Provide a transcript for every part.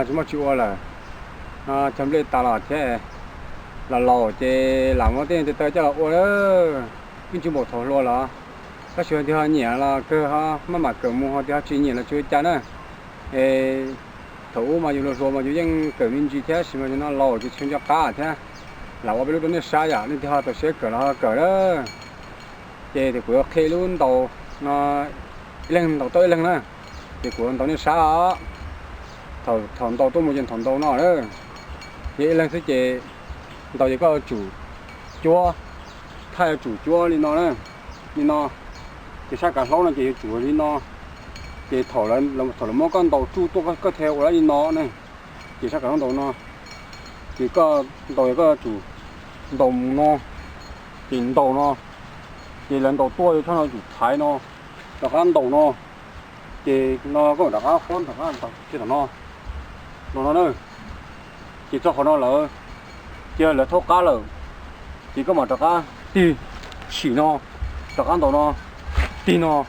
Tsis muaj tsis ua lawm, no cog nplej tas los thiab, los laus ces lam muab tej tes taw coj los ua lawm. Yeej tsis npaum thaum hluas los, tab sis tias ho nyiam los kawg, ho maj mam kawm mus, ho tias ho tsis nyiam los tsis ua cas na. Es thaum ub mas yus hluas hluas mas yus yeej kawm me ntsis thiab, tab sis mas no laus ces tsis nco qab thiab. Lam ua peb lub rau nej saib yom, nej tias ho txaus siab kawm los ho kawm lawm. Ces kuv yuav qhia lub ntaus no, ib leeg ntaus tau ib leeg na. Ces kuv ntaus nej saib os. Thaum ntaus tuaj mus ces thaum ntaus no na, yog ib leeg xwb ces ntaus ces koj yuav tsum cuab, thaj yuav tsum cuab li no na, li no. Ces sab kav hlaub no ces yuav tsum li no. Ces thaum, thaum lawv muab koj ntaus tsuj tuaj koj thiaj ua li no na. Ces sab kav hlaub ntaus no, ces koj ntaus koj yuav tsum ntaus mus no, ces ntaus no, ces lawv ntaus tuaj yuav tsum thaiv no, rov qab ntaus no, ces no koj rov qab fob rov qab ntaus kiag tom no, no no na. Ces txog qhov no lawm, ces lawv thaub qab lawm, ces koj mam rov qab tig sim no, rov qab ntaus no, tig no,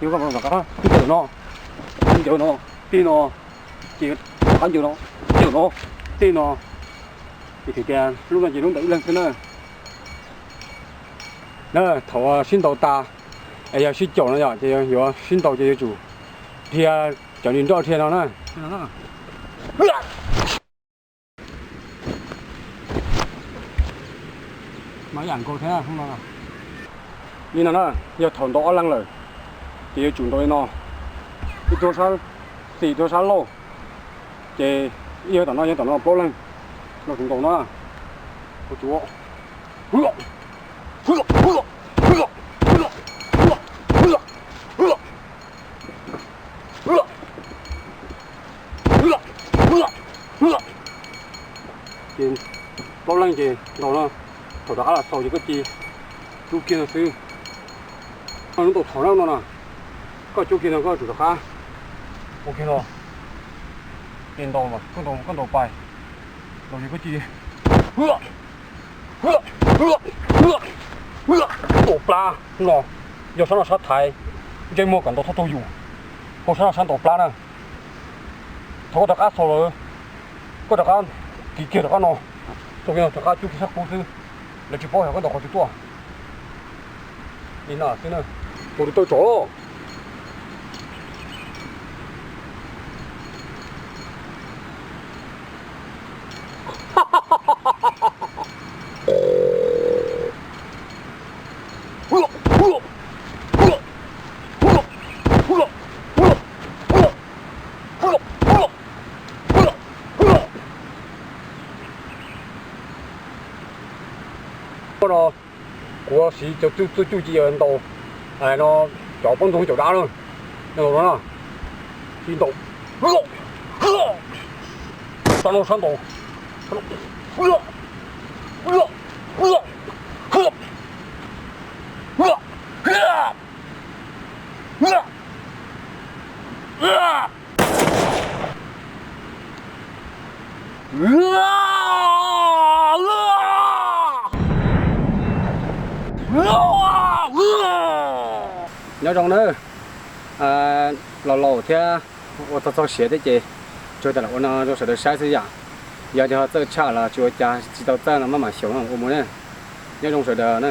ces koj mam rov qab tig tom no, ncaws no, tig no, ces rov qab ncaws no, ncaws no, tig no. Ces tias lub no ces lub ntaus ib leeg xwb na. Na, thaum sib ntaus tas, es yog sib caum no yom, ces yuav sib ntaus ces yuav tsum dhia cov nws nroj dhia no na. Li no na, yog thaum ntaus ob leeg lawm, ces yuav tsum ntaus li no, ib tug sab xis ib tug sab laug, ces ib yog tom no yog tom no plaub leeg, no tus ntaus no, tus Ces plaub leeg ces ntaus no, thaum rov qab los xaus ces koj ci cub kiag no xwb. Lub ntaus thaum no no, koj cub kiag no koj tsum rov qab ua kiag no, ces ntaus, koj ntaus pais, ntaus ces koj ci ntaus plab no, yog sab no sab thaiv, ntsej muag kom ntaus txhob raug yus, hos sab no sab ntaus plab na. Thaum koj rov qab xaus lawm, koj rov qab kiv kiag rov qab no, rov qab cub kiag sab qub xwb, lawv tsis paub hais koj ntaus qhov twg tuaj. Li no xwb na, tus tawj tsom. Kuv no, kuv siv cov txuj cuj ci ntaus no, cov pob ntxoog cov dab na, no na, ci ntaus, sab no sab ntaus, Nyob zoo nawb, laus laus thiab ua txog txog siav thiab ces tsuas tas lam ua no rau sawv daws saib xwb yom. Yog tias ho txawj tshaj los tsis ua cas, tsis tau txawj no maj mam xyaum no ua mus na. Nyob zoo sawv daws na.